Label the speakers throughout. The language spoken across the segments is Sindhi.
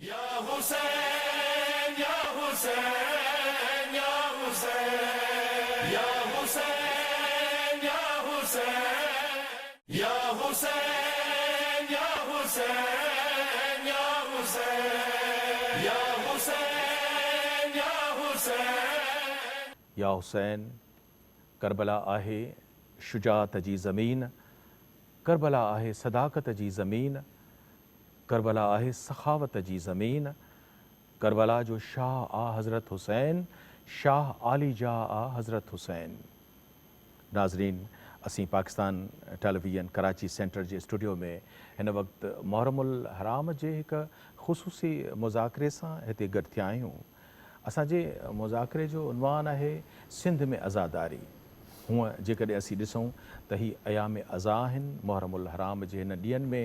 Speaker 1: يا حسين يا حسين يا حسين يا حسين يا حسين يا حسين يا حسين يا حسين يا حسين يا حسين.
Speaker 2: يا حسين ڪربلا آهي شجاعت جي زمين، ڪربلا آهي صداقت جي زمين، ڪربلا آهي سخاوت جي زمين، ڪربلا جو شاهه آ حضرت حسين، شاهه عالي جاه آ حضرت حسين. ناظرين اسين پاڪستان ٽيليويزن ڪراچي سينٽر جي اسٽوڊيو ۾ هن وقت محرم الحرام جي هڪ خصوصي مذاڪري سان هتي گڏ ٿيا آهيون. اسان جي مذاڪري جو عنوان آهي سنڌ ۾ عزاداري. هونء جيڪڏهن اسين ڏسون ته هي ايام عزا آهن، محرم الحرام جي هن ڏينهن ۾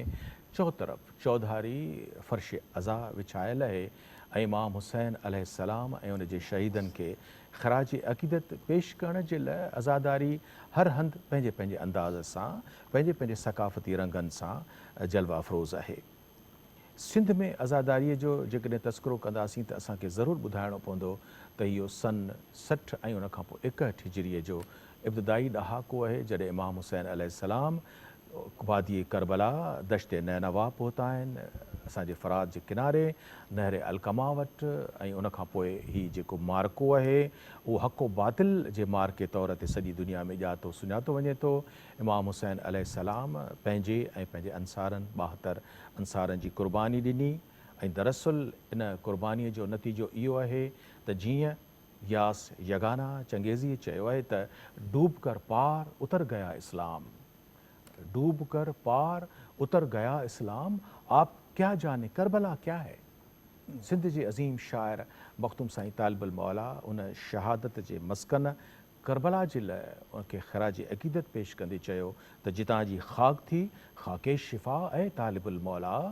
Speaker 2: چؤطرف چوڌاري فرش عزا وڇايل اهي ۽ امام حسين عليه السلام ۽ ان جي شهيدن کي خراج عقيدت پيش ڪرڻ جي لئه عزاداري هر هنڌ پنهنجي پنهنجي انداز سان پنهنجي پنهنجي ثقافتي رنگن سان جلوه افروز اهي. سنڌ ۾ عزاداريء جو جيڪڏهن تذڪرو ڪنداسين ته اسان کي ضرور ٻڌائڻو پوندو ته اهو سن 60 ۽ ان کان پوء 61 هجريء جو ابتدائي ڏهاڪو اهي جڏهن امام حسين عليه السلام وادي ڪربلا، دشت نينوا پهتا آهن، اسان جي فرات جي ڪناري نهر علقمه وٽ ۽ ان کان پوء هي جيڪو معرڪو اهي اهو حق و باطل جي معرڪي طور تي سڄي دنيا ۾ ڄاتو سڃاتو وڃي ٿو. امام حسين عليه السلام پنهنجي ۽ پنهنجي انصارن، 72 انصارن جي قرباني ڏني ۽ دراصل ان قربانيء جو نتيجو اهو آهي ته جيئن ياس يگانه چنگيزيء چيو آهي ته ڊوب ڪر پار اتر گيا اسلام، ڊوب ڪر پار اتر گيا اسلام، آپ ڪيا جاني ڪربلا ڪيا هي. سنڌ جي عظيم شاعر مخدوم سائين طالب الموليٰ ان شهادت جي مسڪن ڪربلا جي لئه ان کي خراج عقيدت پيش ڪندي چيو ته جتان جي خاڪ ٿي خاڪ شفا اي طالب الموليٰ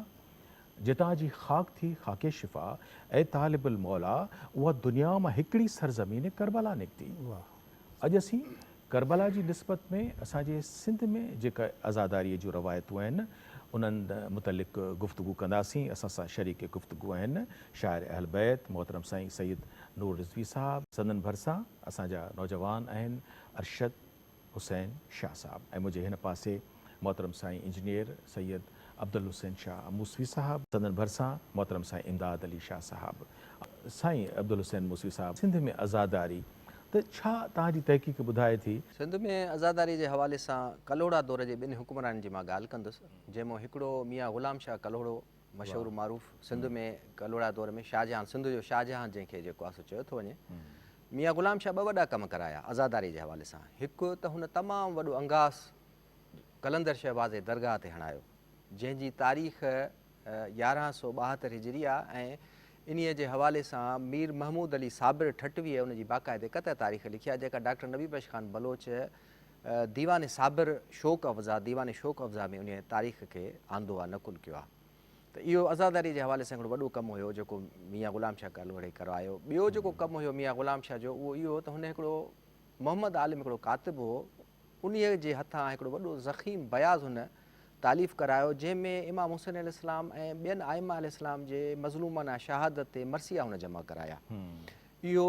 Speaker 2: جتان جي خاڪ ٿي خاڪ شفا اي طالب الموليٰ اها دنيا مان هڪڙي سرزمين ڪربلا نڪتي. اڄ اسين ڪربلا جي نسبت ۾ اسان جي سنڌ ۾ جيڪا عزاداريء جون روايتون آهن انهن متعلق گفتگو ڪنداسين. اسان سان شريڪ گفتگو آهن شاعر اهل بيت محترم سائين سيد نور رضوي صاحب، سندن ڀرسان اسان جا نوجوان آهن ارشد حسين شاهه صاحب ۽ منهنجي هن پاسي محترم سائين انجنيئر سيد عبدالحسين شاهه موسوي صاحب، سندن ڀرسان محترم سائين امداد علي شاهه صاحب. سائين عبدالحسين موسوي صاحب، سنڌ ۾ عزاداري ته ڇا توهان جي تحقيق ٻڌائي ٿي؟
Speaker 3: سنڌ ۾ عزاداري جي حوالي سان ڪلهوڙا دور جي ٻن حڪمرانن جي مان ڳالهه ڪندس، جنهن مان هڪڙو ميان غلام شاهه ڪلهوڙو مشهور معروف سنڌ ۾ ڪلهوڙا دور ۾ شاهجهان، سنڌ جو شاهجهان جنهن کي جيڪو آهي سو چيو ٿو وڃي. ميان غلام شاهه ٻه وڏا ڪم ڪرايا عزاداري جي حوالي سان. هڪ ته هن تمام وڏو انگاس قلندر شهباز جي درگاهه تي هڻايو، جنهن جي تاريخ 1172 هجري آهي ۽ انهيء جي حوالي سان مير محمود علي صابر ٺٽويء ان جي باقاعدي قطع تاريخ لکي آهي، جيڪا ڊاڪٽر نبي بخش خان بلوچ ديوان صابر شوق افزا، ديوان شوق افزا ۾ انهيء تاريخ کي آندو آهي، نقل ڪيو آهي. ته اهو عزاداريء جي حوالي سان هڪڙو وڏو ڪم هيو جيڪو ميان غلام شاهه ڪلهوڙي ڪرايو. ٻيو جيڪو ڪم هيو ميان غلام شاهه جو اهو اهو هو ته هن هڪڙو محمد عالم هڪڙو ڪاتب هو، انهيء جي هٿان هڪڙو وڏو ضخيم بياض هن تاليف ڪرايو جنهن ۾ امام حسين عليه السلام ۽ ٻين ائمه عليه السلام جي مظلومانه شهادت تي مرثيا هن جمع ڪرايا. اهو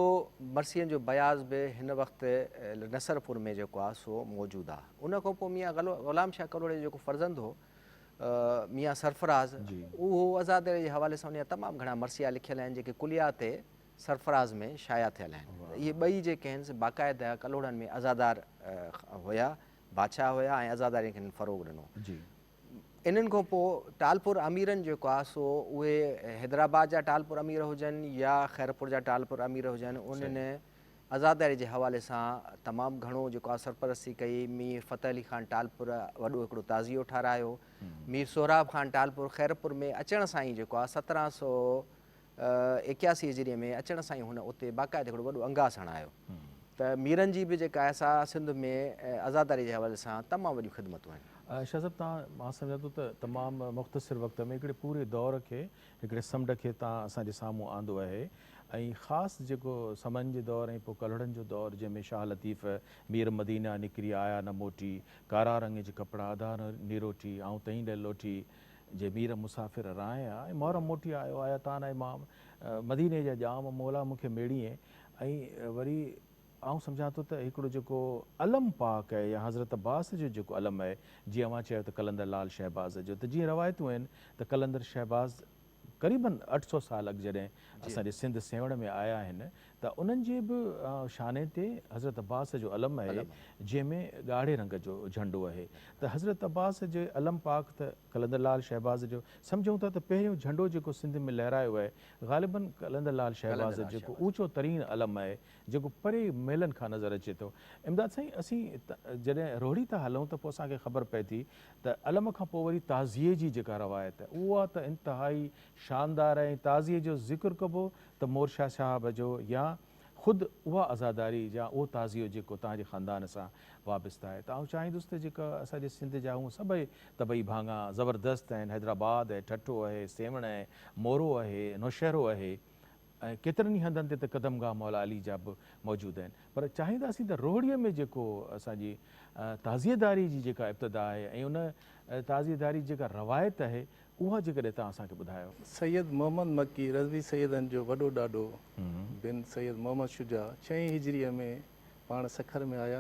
Speaker 3: مرثين جو بياض به هن وقت نصرپور ۾ جيڪو آهي سو موجود آهي. ان کان پوء ميان غلام شاهه ڪلهوڙي جو جيڪو فرزند هو ميان سرفراز اهو عزاداري جي حوالي سان ان جا تمام گهڻا مرثيا لکيل آهن جيڪي ڪليات سرفراز ۾ شايع ٿيل آهن. اهي ٻئي جيڪي آهن سي باقاعده ڪلهوڙن ۾ عزادار هيا، بادشاهه هيا ۽ عزاداري کي هنن فروغ ڏنو. انهن کان پوء ٽالپر اميرن جيڪو آهي سو اهي حيدرآباد جا ٽالپر امير هجن يا خيرپور جا ٽالپر امير هجن انهن عزاداري جي حوالي سان تمام گهڻو جيڪو آهي سرپرستي ڪئي. مير فتح علي خان ٽالپر وڏو هڪڙو تعزيو ٺهرايو. مير سهراب خان ٽالپر خيرپور ۾ اچڻ سان ئي جيڪو آهي 1781 هجريء ۾ اچڻ سان ئي هن اتي باقاعده هڪڙو وڏو انگاس هڻايو ته ميرن جي به جيڪا آهي سا سنڌ ۾ عزاداري جي حوالي سان تمام وڏيون خدمتون آهن.
Speaker 2: شاهه صاحب توهان مان سمجهان ٿو ته تمام مختصر وقت ۾ هڪڙي پوري دور کي هڪڙي سمنڊ کي توهان اسان جي سامهون آندو آهي ۽ خاص جيڪو سمن جي دور ۽ پوء ڪلهوڙن جو دور جنهن ۾ شاهه لطيف مير مدينه نڪري آيا نه موٽي، ڪارا رنگ جي ڪپڙا اڌا نيروٽي، آئون تئين ڏي لوٽي. جي مير مسافر رانء آ ۽ محرم موٽي آيو آيا تان امام مديني جا ڄام مولا مون کي ميڙيئين ۽ وري آئون سمجهان ٿو ته هڪڙو جيڪو علم پاڪ آهي يا حضرت عباس جو جيڪو علم آهي جيئن اوهان چيو ته قلندر لال شهباز جو ته جيئن روايتون آهن ته قلندر شهباز قريبن 800 سال اڳ جڏهن اسان جي سنڌ سيوهڻ ۾ آيا آهن ته انهن جي به شاني تي حضرت عباس جو علم آهي جنهن ۾ ڳاڙهي رنگ جو جهنڊو آهي ته حضرت عباس جي علم پاڪ ته قلندر لال شهباز جو سمجهون ٿا ته پهريون جهنڊو جيڪو سنڌ ۾ لهرايو آهي غالباً قلندر لال شهباز جيڪو اوچو ترين علم آهي جيڪو پري ميلن کان نظر اچي ٿو. امداد سائين اسين جڏهن روهڙي ٿا هلون ته پوء اسان کي خبر پئي ٿي ته علم کان پوء وري تعزيي جي جيڪا روايت اها ته انتهائي شاندار آهي ۽ تعزيي جو ذڪر ڪبو ته مور شاهه صاحب جو يا خود اها عزاداري يا اهو تعزيو جيڪو توهان جي خاندان سان وابسته آهي ته آئون چاهيندس ته جيڪا اسان جي سنڌ جا هونء سڀئي طبعي ڀاڱا زبردست آهن حيدرآباد آهي ٺٽو آهي سيوهڻ آهي مورو آهي نوشهرو آهي ۽ ڪيترن ئي هنڌن تي ته قدم گاهه مولا علي جا به موجود آهن پر چاهينداسين ته روهڙيء ۾ جيڪو اسان جي تعزيداري جي جيڪا ابتدا آهي ۽ ان تعزيداري جي جيڪا روايت آهي اها جيڪڏهن توهان اسان کي ٻڌايو.
Speaker 4: سيد محمد مڪي رضوي سيدن جو وڏو ڏاڏو بن سيد محمد شجاع ڇهين هجريء ۾ پاڻ سکر ۾ آيا.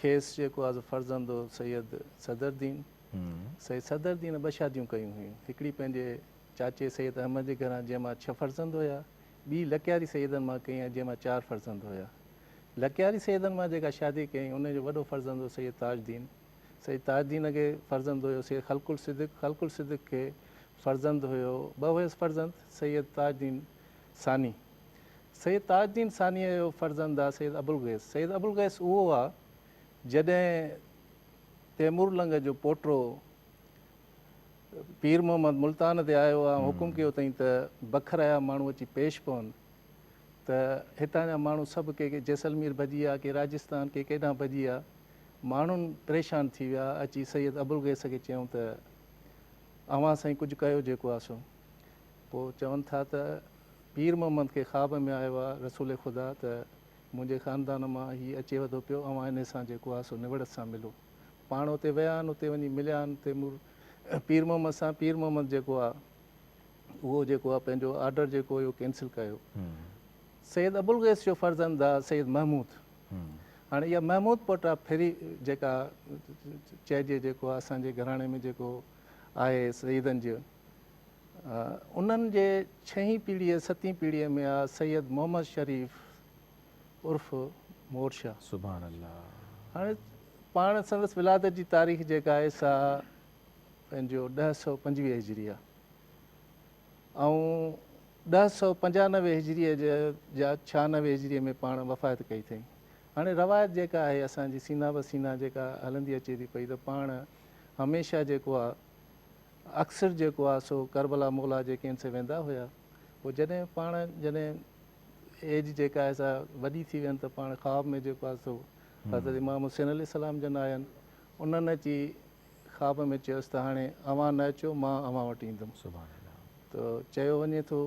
Speaker 4: کيس جيڪو آز فرزند هو سيد صدر الدين. سيد صدر الدين ٻه شاديون ڪيون هيون. هڪڙي پنهنجي چاچي سيد احمد جي گهران جنهن مان ڇهه فرزند هيا، ٻي لڪياري سيدن مان ڪيائين جنهن مان چار فرزند هيا. لڪياري سيدن مان جيڪا شادي ڪيائين ان جو وڏو فرزند هو سيد تاج الدين. سيد تاج الدين کي فرزند هيو سيد خلق الصدق، خلق الصدق کي فرزند هيو ٻه هيس فرزند سيد تاج الدين ثاني. سيد تاج الدين ثانيء جو فرزند آ سيد ابوالغيث. سيد ابوالغيث اهو آ جڏهن تيمور لنگ جو پوٽو پير محمد ملتان تي آيو ۽ حڪم ڪيو اٿائين ته بکر جا ماڻهو اچي پيش پون ته هتان جا ماڻهو سڀ ڪي ڪي جيسلمير ڀڄي ويا، ڪي راجستان، ڪي ڪيڏانهن ڀڄي ويا. ماڻهن پريشان ٿي ويا، اچي سيد ابوالغيث کي چيائون ته اوهان سائين ڪجهه ڪيو جيڪو آ سو. پوء چون ٿا ته پير محمد کي خواب ۾ آيو آ رسول خدا ته منهنجي خاندان مان هي اچيو ٿو پيو، اوهان انهي سان جيڪو آ سو نوڙت سان ملو. پاڻ اتي ويا آهن، اتي وڃي مليا آهن تيمور پير محمد سان. پير محمد جيڪو آ اهو جيڪو آ پنهنجو آرڊر جيڪو هيو ڪينسل ڪيو. سيد ابوالغيث جو فرزند آ سيد محمود. هاڻي اها محمود پوٽا ڦري جيڪا چئجي جيڪو آ اسان جي گهراڻي ۾ جيڪو آهي سيدن جي انهن جي ڇهين پيڙهيء ستين پيڙهيء ۾ آ سيد محمد شريف عرف مور شاهه.
Speaker 2: سبحان الله.
Speaker 4: هاڻي پاڻ سندس ولادت جي تاريخ جيڪا آهي سا پنهنجو 1025 هجري آهي ۽ 1095 هجريء جا 96 هجريء ۾ پاڻ وفات ڪئي اٿئي. هاڻي روايت جيڪا آهي اسان جي سينا به سينا جيڪا هلندي اچي ٿي پئي ته پاڻ هميشه جيڪو آهي اڪثر جيڪو آهي سو ڪربلا مولا جي ڪين سي ويندا هيا. پوء جڏهن پاڻ جڏهن ايج جيڪا آهي سا وڏي ٿي وين ته پاڻ خواب ۾ جيڪو آهي سو حضرت امام حسين عليه السلام جن آيا آهن، انهن اچي خواب ۾ چيس ته هاڻي اوهان نه اچو مان اوهان وٽ ايندم. ته چيو وڃي ٿو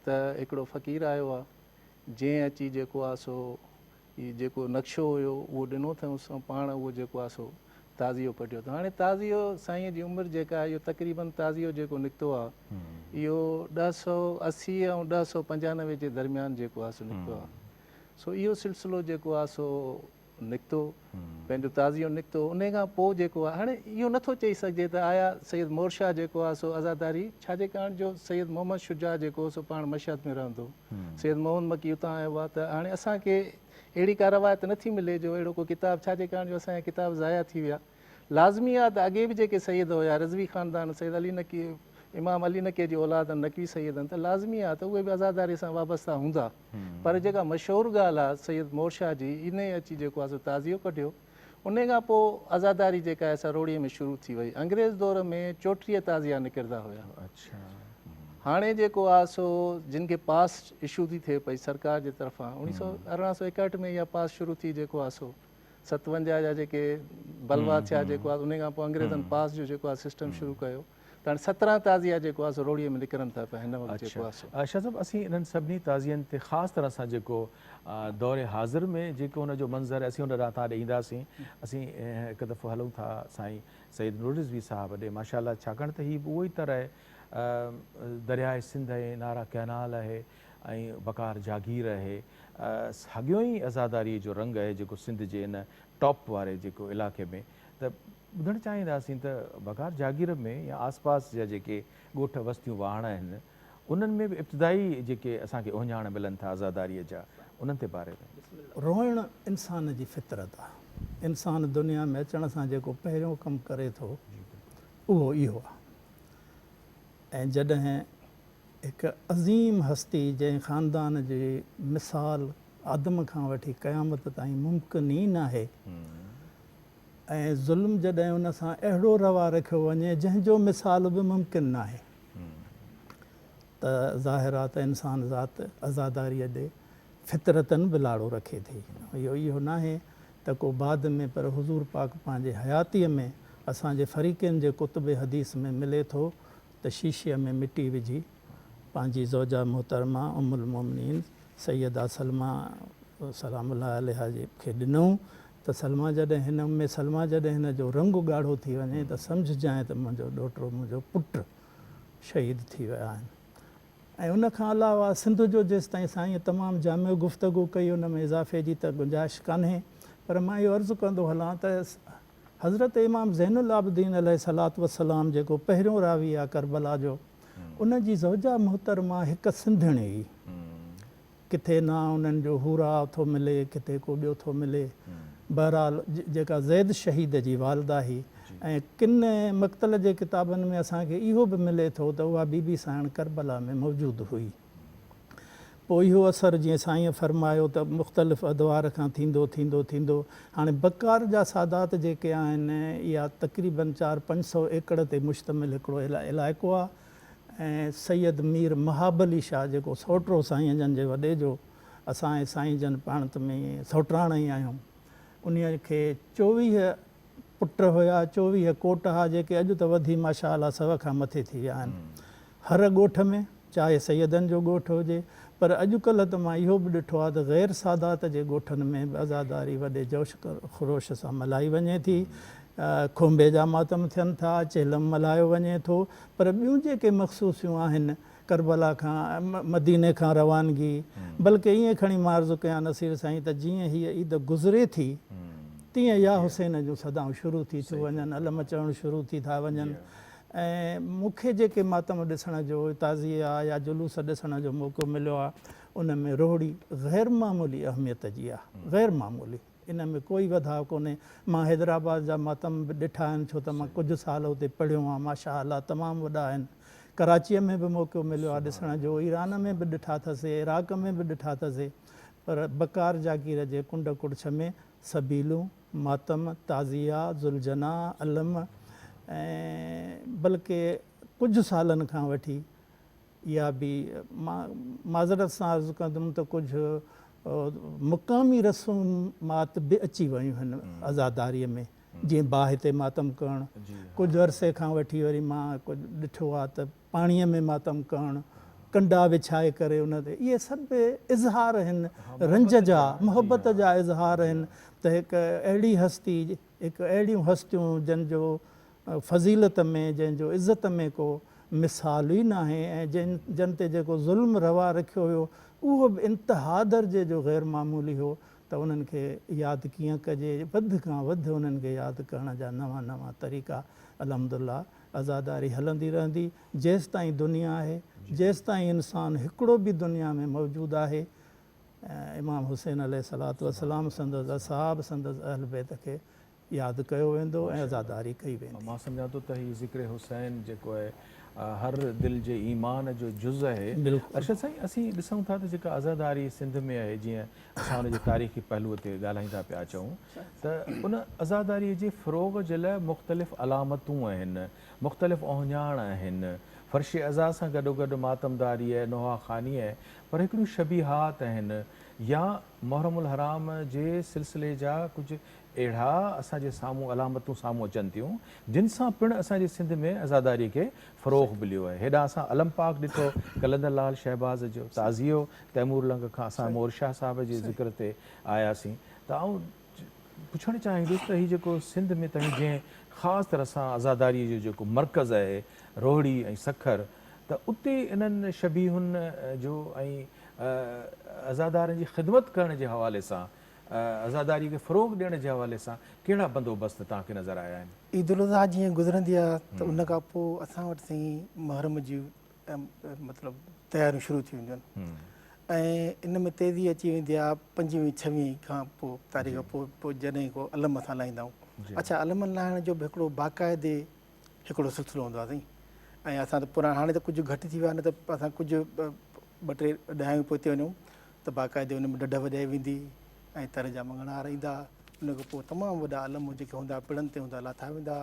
Speaker 4: ته هڪڙو فقير آيو آهي جنهن اچي جيڪو آهي سو هي جيڪو نقشو هيو اهو ڏنو اٿئونس ۽ پاڻ اهو جيڪو آهي سو تعزيو ڪڍيو اٿئون. هاڻي تعزيو سائينء جي عمر جيڪا آهي اهو تقريباً تعزيو جيڪو نڪتو آهي اهو 1080 ۽ 1095 جي درميان جيڪو آهي سو نڪتو آهي. سو اهو سلسلو جيڪو آهي سو نڪتو پنهنجو تعزيو نڪتو. انهي کان پوء جيڪو آهي هاڻي اهو نٿو چئي سگهجي ته آيا سيد مور شاهه جيڪو آهي سو عزاداري ڇا جي ڪاڻ جو سيد محمد شجاع جيڪو هو سو پاڻ مشهد ۾ رهندو هو. سيد محمد مڪي اتان آيو آهي ته هاڻي اسان کي اهڙي ڪا روايت نٿي ملي جو اهڙو ڪو ڪتاب ڇا جي ڪاڻ جو اسان جا ڪتاب ضايع ٿي ويا. لازمي آهي ته اڳي به جيڪي سيد هيا رضوي خاندان سيد علي نقي امام علي نقي جي اولاد آهن نقوي سيد آهن ته لازمي آهي ته اهي به عزاداري سان وابسته هوندا پر جيڪا مشهور ڳالهه آهي سيد مور شاهه جي انهي اچي جيڪو آهي سو تعزيو ڪڍيو. انهي کان پوء عزاداري جيڪا آهي سا روهڙي ۾ شروع ٿي وئي. انگريز دور ۾ 34 تعزيا نڪرندا هيا. هاڻي جيڪو آهي سو جن کي پاس اشو ٿي ٿئي پئي سرڪار جي طرفان 1861 ۾ اها پاس شروع ٿي جيڪو آهي سو 57 جا جيڪي بلوا ٿيا جيڪو آهي انهي کان پوء انگريزن پاس جو جيڪو آهي سسٽم شروع ڪيو ته هاڻي 17 تعزيا جيڪو آهي سو روهڙيء ۾ نڪرن ٿا پيا هن وقت جيڪو آهي سو.
Speaker 2: اڇا شاهه صاحب اسين انهن سڀني تعزين تي خاص طرح سان جيڪو دور حاضر ۾ جيڪو ان جو منظر اسين ان ڏانهن تان ڏي اينداسين اسين هڪ دفعو هلون ٿا سائين سيد نور رضوي صاحب ڏي ماشاء الله ڇاڪاڻ ته هي به اهو ئي تر آهي درياء سنڌ آهي نارا ڪئنال آهي ۽ بڪار جاگير آهي ساڳيو ئي عزاداري جو رنگ آهي جيڪو سنڌ جي ان ٽاپ واري جيڪو علائقي ۾ ته ٻڌڻ چاهينداسين ته بڪار جاگير ۾ يا آس پاس جا جيڪي ڳوٺ وستيون واهڻ آهن انهن ۾ به ابتدائي جيڪي اسان کي اهڃاڻ ملن ٿا عزاداريء جا انهن تي باري ۾.
Speaker 5: روئڻ انسان جي فطرت آ. انسان دنيا ۾ اچڻ سان جيڪو پهريون ڪم ڪري ٿو اهو اهو آ ۽ جڏهن هڪ عظيم هستي جنهن خاندان جي مثال آدم کان وٺي قيامت تائين ممڪن ئي ناهي ۽ ظلم جڏهن ان سان اهڙو روا رکيو وڃي جنهن جو مثال به ممڪن ناهي ته ظاهر آ ته انسان ذات عزاداريء ڏي فطرتاً به لاڙو رکي ٿي. اهو اهو ناهي ته ڪو بعد ۾ پر حضور پاڪ پنهنجي حياتيء ۾ اسان جي فريقين جي ڪتب حديث ۾ ملي ٿو ته شيشيء ۾ مٽي وجهي پنهنجي زوجه محترمه ام المومنين سيده سلميٰ سلام الله عليها جي کي ڏنائون ته سلميٰ جڏهن هن ام سلميٰ جڏهن هن جو رنگ ڳاڙهو ٿي وڃي ته سمجهجانء ته منهنجو ڏوهٽو منهنجو پٽ شهيد ٿي ويا آهن ۽ ان کان علاوه سنڌ جو جيستائين سائينء تمام جامع گفتگو ڪئي ان ۾ اضافي جي ته گنجائش ڪانهي پر مان اهو عرض ڪندو هلان ته حضرت امام زين العابدين عليه الصلوة والسلام جيڪو پهريون راوي آ ڪربلا جو ان جي زوجه محترمه هڪ سنڌڻ هئي. ڪٿي نه انهن جو هوراء ٿو ملي ڪٿي ڪو ٻيو ٿو ملي. بهرحال جيڪا زيد شهيد جي والده هئي ۽ ڪن مقتل جي ڪتابن ۾ اسان کي اهو به ملي ٿو ته اها بي بي سائڻ ڪربلا ۾ موجود هئي. پوء اهو اثر جيئن سائينء فرمايو ته مختلف ادوار کان ٿيندو ٿيندو ٿيندو هاڻي بڪار جا سادات جيڪي آهن اها تقريباً چار 500 ايڪڙ تي مشتمل هڪڙو علائقو آهي ۽ سيد مير مهاب علي شاهه جيڪو سئوٽ هو سائين جن جي وڏي جو، اسان ۽ سائين جن پاڻ ته ۾ سئوٽراڻ ئي آهيون، انهيء کي 24 پٽ هيا، 24 ڪوٽ ها، جيڪي اڄ ته وڌي ماشاء الله سئو کان مٿي ٿي ويا آهن. هر ڳوٺ ۾، چاهي سيدن جو ڳوٺ هجي، پر اڄ ڪلهه ته مان اهو به ڏٺو آهي ته غير سادات جي ڳوٺن ۾ به عزاداري وڏي جوش خروش سان ملهائي وڃي ٿي. کونبي جا ماتم ٿين ٿا، چهلم ملهايو وڃي ٿو، پر ٻيون جيڪي مخصوصيون آهن، ڪربلا کان مديني کان روانگي، بلڪه ائين کڻي مان عرض ڪيان نصير سائين ته جيئن هيء عيد گذري ٿي، تيئن يا حسين جون صدائون شروع ٿي ٿيون وڃن، علم چوڻ شروع ٿي ٿا وڃن ۽ مون کي جيڪي ماتم ڏسڻ جو، تعزيا يا جلوس ڏسڻ جو موقعو مليو آهي، ان ۾ روهڙي غير معمولي اهميت جي آهي، غير معمولي. ان ۾ ڪوئي وڌاء ڪونهي. مان حيدرآباد جا ماتم به ڏٺا آهن ڇو ته مان ڪجهه سال اتي پڙهيو آهيان. ماشاء الله تمام وڏا آهن. ڪراچيء ۾ به موقعو مليو آهي ڏسڻ جو. ايران ۾ به ڏٺا اٿسي، عراق ۾ به ڏٺا اٿسي. پر بڪار جاگير جي ڪنڊ ڪڙڇ ۾ سبيلون، ماتم، تعزيا، ذوالجناح، علم ۽ بلڪه ڪجهه سالن کان وٺي اها به مان معذرت سان عرض ڪندم ته ڪجهه مقامي رسومات به اچي ويون آهن عزاداريء ۾ جيئن باهه تي ماتم ڪرڻ، ڪجهه عرصي کان وٺي وري مان ڪجهه ڏٺو آهي ته پاڻيء ۾ ماتم ڪرڻ، ڪنڊا وڇائي ڪري ان تي، اهي سڀ اظهار آهن رنج جا، محبت جا اظهار آهن ته هڪ اهڙي هستي، هڪ اهڙيون هستيون جن جو فضيلت ۾ جنهن جو عزت ۾ ڪو مثال ئي ناهي ۽ جن جن تي جيڪو ظلم روا رکيو ويو اهو به انتها درجي جو غير معمولي هو ته انهن کي ياد ڪيئن ڪجي وڌ کان وڌ انهن کي ياد ڪرڻ جا نوان نوان طريقا الحمدالله عزاداري هلندي رهندي جيستائين دنيا آهي جيستائين انسان هڪڙو به دنيا ۾ موجود آهي امام حسين عليه الصلوة والسلام سندس اصحاب سندس اهل بيت کي ياد ڪيو ويندو ۽ عزاداري ڪئي ويندي.
Speaker 2: مان سمجهان ٿو ته هي ذڪر حسين جيڪو آهي هر دل جي ايمان جو جز آهي. ارشد سائين اسين ڏسون ٿا ته جيڪا عزاداري سنڌ ۾ آهي جيئن اسان ان جي تاريخي پهلوء تي ڳالهائيندا پيا اچون ته ان عزاداري جي فروغ جي لاء مختلف علامتون آهن مختلف اهڃاڻ آهن فرش عزا سان گڏوگڏ ماتمداريء نوحه خوانيء پر هڪڙيون شبيهات آهن يا محرم الحرام جي سلسلي جا ڪجهه اهڙا اسان جي سامهون علامتون سامهون اچن ٿيون جن سان پڻ اسان جي سنڌ ۾ عزاداري کي فروغ مليو آهي. هيڏانهن اسان علم پاڪ ڏٺو قلندر لعل شهباز جو تعزيو تيمور لنگ کان اسان مور شاهه صاحب جي ذڪر تي آياسين ته آئون پڇڻ چاهيندس ته هي جيڪو سنڌ ۾ توهين جنهن خاص طرح سان عزاداري جو جيڪو مرڪز آهي روهڙي ۽ سکر ته اتي انهن شبيهن جو ۽ عزادارن جي خدمت ڪرڻ جي حوالي سان عزاداري کي فروغ ڏيڻ جي حوالي سان ڪهڙا بندوبست توهان کي نظر آيا آهن؟
Speaker 6: عيد الاضحيٰ جيئن گذرندي آ ته ان کان پوء اسان وٽ سائين محرم جي مطلب تياريون شروع ٿي وينديون آهن ۽ ان ۾ تيزي اچي ويندي آ پنجويهين ڇويهين کان پوء تاريخ پوء پوء جڏهن ڪو علم اسان لاهيندا آهيون اڇا علمن لاهڻ جو به هڪڙو باقاعدي هڪڙو سلسلو هوندو آ سائين ۽ اسان ته پراڻا هاڻي ته ڪجهه گهٽ ٿي ويو آ نه ته اسان ڪجهه ٻه ٽي ڏهايون پوئتي وڃون ته باقاعدي ان ۾ ڍڍ وڄائي ويندي ۽ تر جا مڱڻهار ايندا. ان کان پوء تمام وڏا علم جيڪي هوندا پڙن تي هوندا لاٿا ويندا.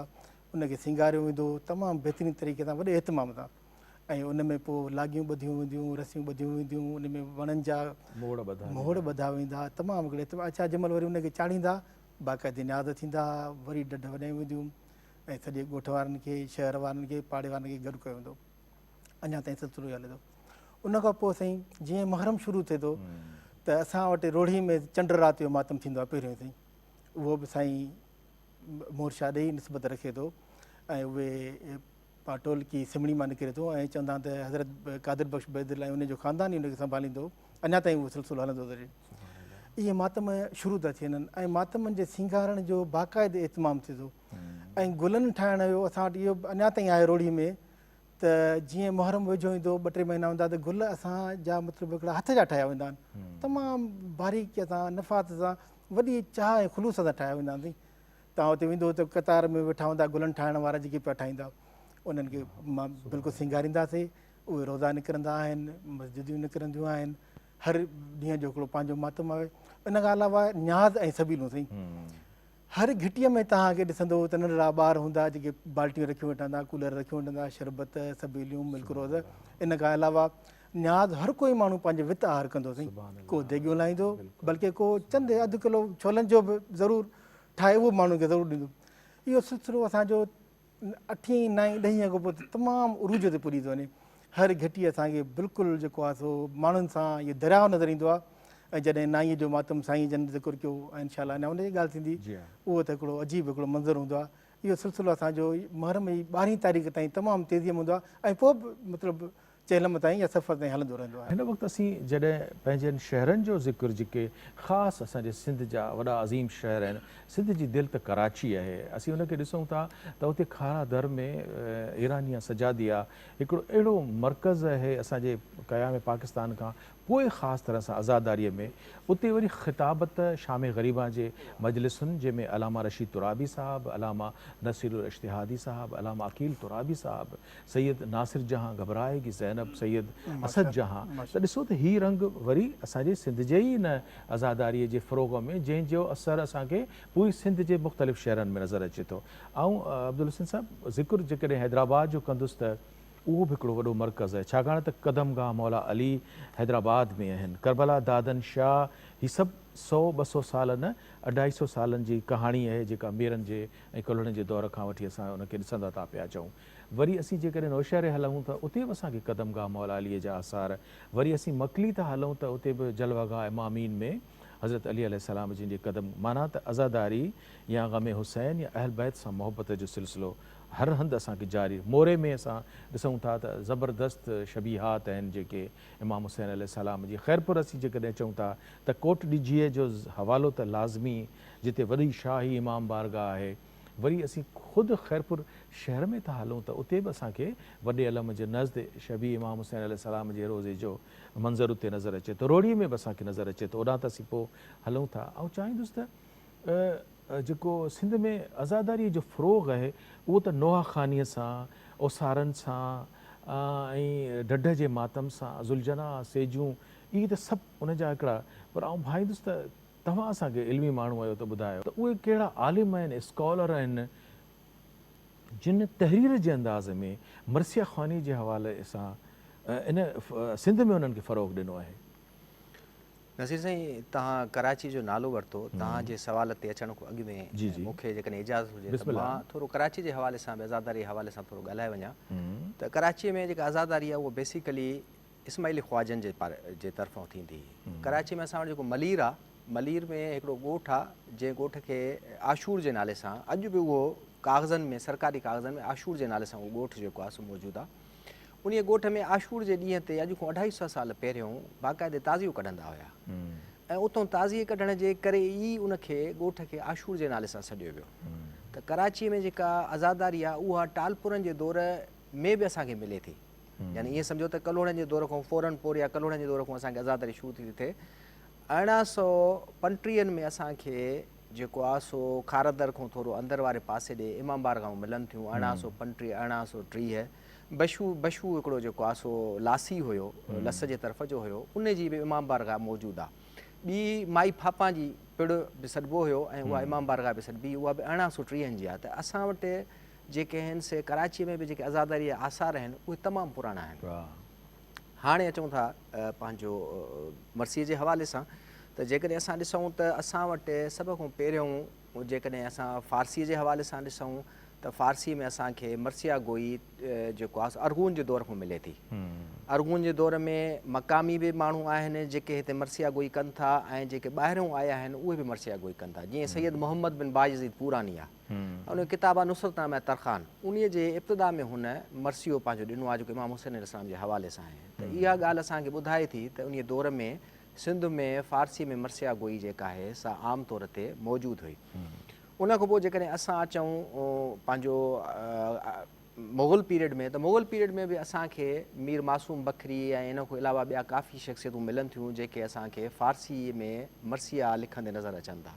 Speaker 6: ان کي سينگاريو ويندو تمام بهترين طريقي سان وڏي اهتمام سان ۽ ان ۾ پوء لاڳيون ٻڌيون وينديون، رسيون ٻڌيون وينديون، ان ۾ وڻن جا موڙ ٻڌا ويندا تمام هڪڙي اهتمام. اڇا جنهن مهل وري ان کي چاڙهيندا باقاعدي نياز ٿيندا، وري ڍڍ وڄايون وينديون ۽ سڄي ڳوٺ وارن کي، شهر وارن کي، پاڙي وارن کي گڏ ڪيو ويندو. اڃا تائين سلسلو ئي هلي ٿو. ان کان پوء سائين جيئن محرم شروع ٿئي ٿو ته اسان وٽ روهڙي ۾ چنڊ رات جو ماتم ٿيندو آهي پهريون سائين اهو به سائين مور شاهه ڏي نسبت رکي ٿو ۽ اهي پاٽولڪي سمڙي مان نڪري ٿو ۽ چوندا آهن ته حضرت قادر بخش بيدل ۽ ان جو خاندان ئي ان کي سنڀاليندو اڃا تائين اهو سلسلو هلندو ٿو اچي. اهي ماتم شروع ٿا ٿي وڃن ۽ ماتمن جي سينگارڻ جو باقاعدي اهتمام ٿئي ٿو ۽ گلن ٺاهڻ جو اسان وٽ اهو اڃا تائين آهي روهڙي ۾ ته جيئن محرم ويجهو ايندو ٻه ٽي مهينا هوندا ته گل اسان جا مطلب هڪڙا هٿ جا ٺاهيا ويندا آهن تمام باريڪي سان نفاست سان وڏي چاهه ۽ خلوص سان ٺاهيا ويندا آهن توهان اتي ويندو ته قطار ۾ ويٺا هوندا گلن ٺاهڻ وارا جيڪي پيا ٺاهيندا انهن کي بلڪل سينگارينداسي اهي روزا نڪرندا آهن مسجدون نڪرنديون آهن هر ڏينهن جو هڪڙو پنهنجو ماتم آهي ان کان علاوه نياز ۽ سبيلون سائين هر گهٽيء ۾ توهان کي ڏسندو ته ننڍڙا ٻار هوندا جيڪي بالٽيون رکيون ويٺا هوندا، ڪولر رکيون ويٺا هوندا، شربت، سبيليون، ملڪ روز، ان کان علاوه نياز هر ڪوئي ماڻهو پنهنجي وت آهر ڪندو سائين، ڪو ديڳيون لاهيندو بلڪه ڪو چند اڌ ڪلو ڇولن جو به ضرور ٺاهي اهو به ماڻهن کي ضرور ڏيندو. اهو سلسلو اسان جو اٺين، نائين، ڏهين کان پوء تمام عروج تي پڄي ٿو وڃي. هر گهٽي اسان کي بلڪل جيڪو آهي سو ماڻهن سان اهو درياء نظر ايندو آهي ۽ جڏهن نائيء جو ماتم سائين جن ذڪر ڪيو ۽ انشاء الله اڃا ان جي ڳالهه ٿيندي اهو ته هڪڙو عجيب هڪڙو منظر هوندو آهي. اهو سلسلو اسان جو محرم جي ٻارهين تاريخ تائين تمام تيزيء ۾ هوندو آهي ۽ پوء به مطلب چهلم تائين يا صفر تائين هلندو رهندو آهي.
Speaker 2: هن وقت اسين جڏهن پنهنجن شهرن جو ذڪر جيڪي خاص اسان جي سنڌ جا وڏا عظيم شهر آهن، سنڌ جي دل ته ڪراچي آهي، اسين ان کي ڏسون ٿا ته اتي کارا در ۾ ايرانيا سجاديه هڪڙو اهڙو مرڪز آهي اسان جي قيام پاڪستان کان پوء خاص طرح سان عزاداريء ۾ اتي وري خطابت شام غريبان جي مجلسن جنهن ۾ علامه رشيد ترابي صاحب، علامه نصير الاشتهادي صاحب، علامه عقيل ترابي صاحب، سيد ناصر جهان گهٻرائي گي زينب، سيد اسد جهان ته ڏسو ته هي رنگ وري اسان جي سنڌ جي ئي ان عزاداريء جي فروغ ۾ جنهن جو اثر اسان کي پوري سنڌ جي مختلف شهرن ۾ نظر اچي ٿو. آئون عبدالحسين صاحب ذڪر جيڪڏهن حيدرآباد جو ڪندس ته اهو به هڪڙو وڏو مرڪز آهي ڇاڪاڻ ته قدم گاهه مولا علي حيدرآباد ۾ آهن، ڪربلا دادن شاهه هي سڀ سئو 200 سال نه اڍائي سئو سالن جي ڪهاڻي آهي جيڪا ميرن جي ۽ ڪلهوڙن جي دور کان وٺي اسان ان کي ڏسندا ٿا پيا اچون. وري اسين جيڪڏهن نوشهري هلون ته اتي به اسان کي قدم گاهه مولا علي جا آثار، وري اسين مڪلي ٿا هلون ته اتي به جلوه گاهه امامين ۾ حضرت علي عليه السلام جن جي قدم معنيٰ ته عزاداري يا غم حسين يا اهل بيت سان محبت جو سلسلو هر هنڌ اسان کي جاري موري ۾ اسان ڏسون ٿا ته زبردست شبيهات آهن جيڪي امام حسين عليه السلام جي خيرپور اسين جيڪڏهن چئون ٿا ته ڪوٽ ڏجيء جو حوالو ته لازمي جتي وڏي شاهي امام بارگاهه آهي وري اسين خود خيرپور شهر ۾ ٿا هلون ته اتي به اسان کي وڏي علم جي نزد شبيهه امام حسين عليه السلام جي روضي جو منظر اتي نظر اچي ٿو روهڙي ۾ به اسان کي نظر اچي ٿو اوڏانهن ته اسين پوء هلون ٿا آئون چاهيندس ته جيڪو سنڌ ۾ عزاداريء جو فروغ آهي اهو ته نوحه خوانيء سان، اوسارن سان ۽ ڍڍ جي ماتم سان، ذوالجناح، سيجون، اهي ته سڀ ان جا هڪڙا پر آئون ڀائيندس ته توهان اسان کي علمي ماڻهو آهيو ته ٻڌايو ته اهي ڪهڙا عالم آهن، اسڪالر آهن جن تحرير جي انداز ۾ مرثيه خواني جي حوالي سان ان سنڌ ۾ انهن کي فروغ ڏنو آهي.
Speaker 3: نصير سائين توهان ڪراچي جو نالو ورتو توهان جي سوال تي اچڻ کان اڳ ۾ مون کي جيڪڏهن اجازت هجي ته مان ٿورو ڪراچي جي حوالي سان به عزاداري جي حوالي سان ٿورو ڳالهائي وڃان ته ڪراچي ۾ جيڪا عزاداري آهي اها بيسيڪلي اسماعيلي خواجن جي جي طرفان ٿيندي هئي. ڪراچي ۾ اسان وٽ جيڪو ملير آ، ملير ۾ هڪڙو ڳوٺ آ، جنهن ڳوٺ کي عاشور جي نالي سان اڄ به اهو ڪاغذن ۾ سرڪاري ڪاغذن ۾ عاشور جي نالي سان اهو ڳوٺ جيڪو آ سو موجود آ. انهيء ڳوٺ ۾ عاشور جي ڏينهن تي اڄ کان اڍائي سئو سال پهريون باقاعدي تعزيو ڪڍندا هيا ۽ اتون تعزيي ڪڍڻ جي ڪري ئي ان کي ڳوٺ کي عاشور جي نالي سان سڏيو ويو ته ڪراچيء ۾ جيڪا عزاداري آ اها ٽالپرن جي دور ۾ به اسان کي ملي ٿي. يعني ائين سمجهو ته ڪلهوڙن جي دور کان فورن پور يا ڪلهوڙن جي دور کان اسان کي عزاداري شروع ٿي ٿئي. ارڙهن سئو پنٽيهن ۾ اسان کي جيڪو آ سو کارادر کان ٿورو اندر واري پاسي ڏي امام بارگاهون ملن ٿيون. 1835، 1830 بشو بشو هڪڙو جيڪو آ سو لاسي هيو، لس جي طرف جو هيو، ان جي به امام بارگاهه موجود آ. ٻي مائي ڦاپان جي پڙ به سڏبو هيو ۽ اها امام بارگاهه به سڏبي هئي، اها به ارڙهن سئو ٽيهن جي آ ته اسان وٽ جيڪي آهن سي ڪراچيء ۾ به جيڪي عزاداريء جا آثار آهن اهي تمام پراڻا آهن. هاڻي اچون ٿا پنهنجو مرثيي جي حوالي سان ته جيڪڏهن اسان ڏسون ته اسان وٽ سڀ کان پهريون جيڪڏهن اسان فارسيء جي حوالي سان ڏسون ته فارسيء ۾ اسان کي مرثيه گوئي جيڪو آهي ارغون جي دور کان ملي ٿي. ارغون جي دور ۾ مقامي به ماڻهو آهن جيڪي هتي مرثيه گوئي ڪن ٿا ۽ جيڪي ٻاهريون آيا آهن اهي به مرثيه گوئي ڪن ٿا. جيئن سيد محمد بن بايزيد پوراني آهي. ان جو ڪتاب آهي نصرت نامه ترخان انهيء جي ابتدا ۾ هن مرثيو پنهنجو ڏنو آهي جيڪو امام حسين عليه السلام جي حوالي سان آهي ته اها ڳالهه اسان کي ٻڌائي ٿي ته انهيء دور ۾ سنڌ ۾ فارسي ۾ مرثيه گوئي جيڪا آهي سا عام طور تي موجود هئي. ان کان پوء جيڪڏهن اسان اچون پنهنجو مغل پيريڊ ۾ ته مغل پيريڊ ۾ به اسان کي مير معصوم بکري ۽ ان کان علاوه ٻيا ڪافي شخصيتون ملن ٿيون جيڪي اسان کي فارسي ۾ مرثيه لکندي نظر اچن ٿا.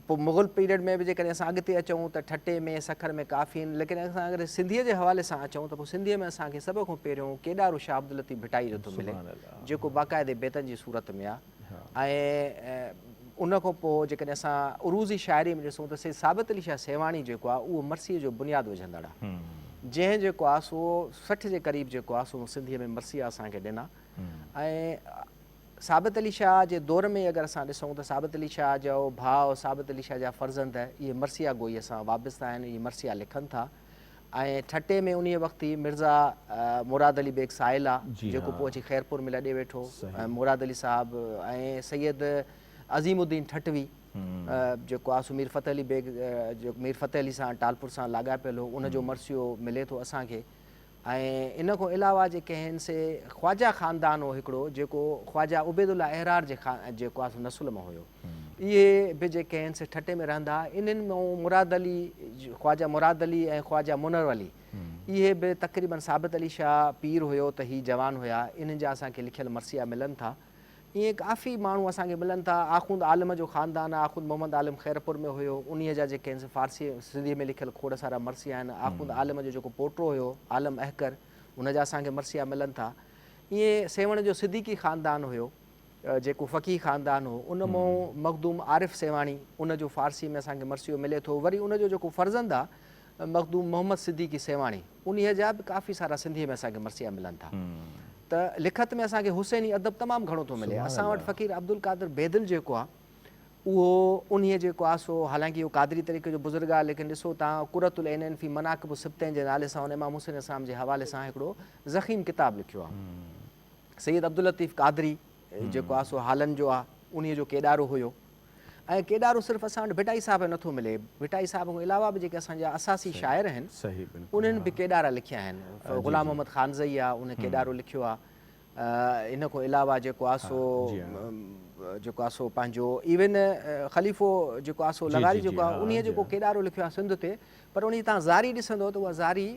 Speaker 3: پوء مغل پيريڊ ۾ به جيڪڏهن اسان اڳتي اچون ته ٺٽي ۾ سکر ۾ ڪافي آهن ليڪن اسان اگر سنڌيء جي حوالي سان اچون ته پوء سنڌيء ۾ اسان کي سڀ کان پهريون ڪيڏارو شاهه عبداللطيف ڀٽائي جو ٿو ملي جيڪو باقاعدي بيتن جي صورت ۾ آهي ۽ ان کان پوء جيڪڏهن اسان عروضي شاعري ۾ ڏسون ته سيد ثابت علي شاهه سيوهاڻي جيڪو آهي اهو مرثيي جو بنياد وجهندڙ آهي جنهن جيڪو آهي سو 60 جي قريب جيڪو آهي سو سنڌيء ۾ مرثيا اسان کي ڏنا ۽ ثابت علي شاهه جي دور ۾ اگر اسان ڏسون ته ثابت علي شاهه جو ڀاء ثابت علي شاهه جا فرزند اهي مرثيه گوئيء سان وابسته آهن، اهي مرثيه لکن ٿا ۽ ٺٽي ۾ انهيء وقت ئي مرزا مراد علي بيگ سائل آ جيڪو پوء اچي خيرپور ۾ لڏي ويٺو ۽ مراد علي صاحب ۽ سيد عظيم الدين ٺٽوي جيڪو آ سو مير فتح علي بيگ مير فتح علي سان ٽالپر سان لاڳاپيل هو ان جو مرثيو ملي ٿو اسان کي. ۽ ان کان علاوه جيڪي آهن سي خواجه خاندان هو هڪڙو جيڪو خواجه عبيدالله احرار جي جيڪو آهي سو نسل مان هيو اهي به جيڪي آهن سي ٺٽي ۾ رهندا هئا انهن مان مراد علي خواجه مراد علي ۽ خواجه منور علي اهي به تقريبن ثابت علي شاهه پير هيو ته هي جوان هيا انهن جا اسان کي لکيل مرثيا ملن ٿا ائين ڪافي ماڻهو اسان کي ملن ٿا. آخوند عالم جو خاندان آهي. آخوند محمد عالم خيرپور ۾ هيو. انهيء جا جيڪي آهن سي فارسي سنڌيء ۾ لکيل کوڙ سارا مرثيا آهن. آخوند عالم جو جيڪو پوٽو هيو عالم احقر ان جا اسان کي مرثيا ملن ٿا. ائين سيوهڻ جو صديقي خاندان هيو جيڪو فقيه خاندان هو ان مون مخدوم عارف سيوهاڻي ان جو فارسيء ۾ اسان کي مرثيو ملي ٿو. وري ان جو جيڪو فرزند آهي مخدوم محمد صديقي سيوهاڻي انهيء جا به ڪافي سارا سنڌيء ۾ اسان کي مرثيا ملن ٿا ته لکت ۾ اسان کي حسيني ادب تمام گهڻو ٿو ملي. اسان وٽ فقير عبدالقادر بيدل جيڪو آهي اهو انهيء جيڪو آهي سو حالانڪه اهو قادري طريقي جو بزرگ آهي ليڪن ڏسو تان قرة العينين في مناقب السبطين جي نالي سان هن امام حسين عليه السلام جي حوالي سان هڪڙو ضخيم ڪتاب لکيو آهي. سيد عبداللطيف قادري جيڪو آهي سو هالن جو آهي انهيء جو ڪيڏارو هيو. ۽ ڪيڏارو صرف اسان وٽ ڀٽائي صاحب جو نٿو ملي، ڀٽائي صاحب کان علاوه به جيڪي اسان جا اساسي شاعر آهن انهن به ڪيڏارا لکيا آهن، غلام محمد خانزئي آهي ان ڪيڏارو لکيو آهي، ان کان علاوه جيڪو آهي سو جيڪو آهي سو پنهنجو ايون خليفو جيڪو آهي سو لغاري جيڪو آهي انهيء جيڪو ڪيڏارو لکيو آهي سنڌ تي پر انهيء تان زاري ڏسندو ته اها زاري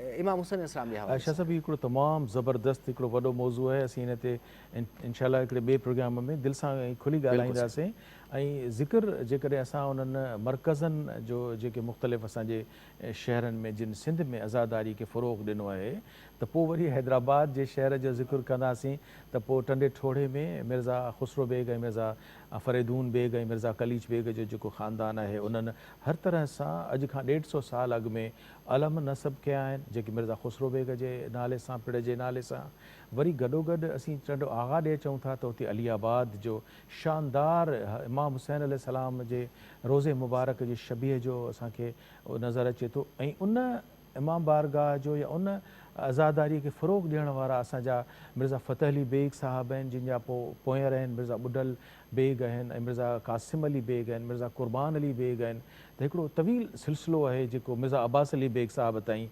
Speaker 3: امام حسين عليه السلام جي حوالي
Speaker 2: شاهه
Speaker 3: سان.
Speaker 2: صاحب هي هڪڙو تمام زبردست هڪڙو وڏو موضوع آهي اسين ان تي انشاء الله هڪڙي ٻئي پروگرام ۾ دل سان ۽ کلي ڳالهائينداسين. ۽ ذڪر جيڪڏهن اسان انهن مرڪزن جو جيڪي مختلف اسان جي شهرن ۾ جن سنڌ ۾ عزاداري کي فروغ ڏنو آهي ته پوء وري حيدرآباد جي شهر جو ذڪر ڪنداسين ته پوء ٽنڊي ٺوڙهي ۾ مرزا خسرو بيگ ۽ مرزا فريدون بيگ ۽ مرزا قليچ بيگ جو جيڪو خاندان آهي انهن هر طرح سان اڄ کان ڏيڍ سو سال اڳ ۾ علم نصب ڪيا آهن جيڪي مرزا خسرو بيگ جي نالي سان پڙ جي نالي سان وري گڏوگڏ اسين ٽنڊو آغا ڏي اچون ٿا ته اتي علي آباد جو شاندار امام حسين عليه السلام جي روضي مبارڪ جي شبيهه جو اسان کي نظر اچي ٿو ۽ ان امام بارگاهه جو يا ان عزاداريء کي فروغ ڏيڻ وارا اسان جا مرزا فتح علي بيگ صاحب آهن جن جا پوئينر آهن مرزا ٻڍل بيگ آهن ۽ مرزا قاسم علي بيگ آهن مرزا قربان علي بيگ آهن ته هڪڙو طويل سلسلو آهي جيڪو مرزا عباس علي بيگ صاحب تائين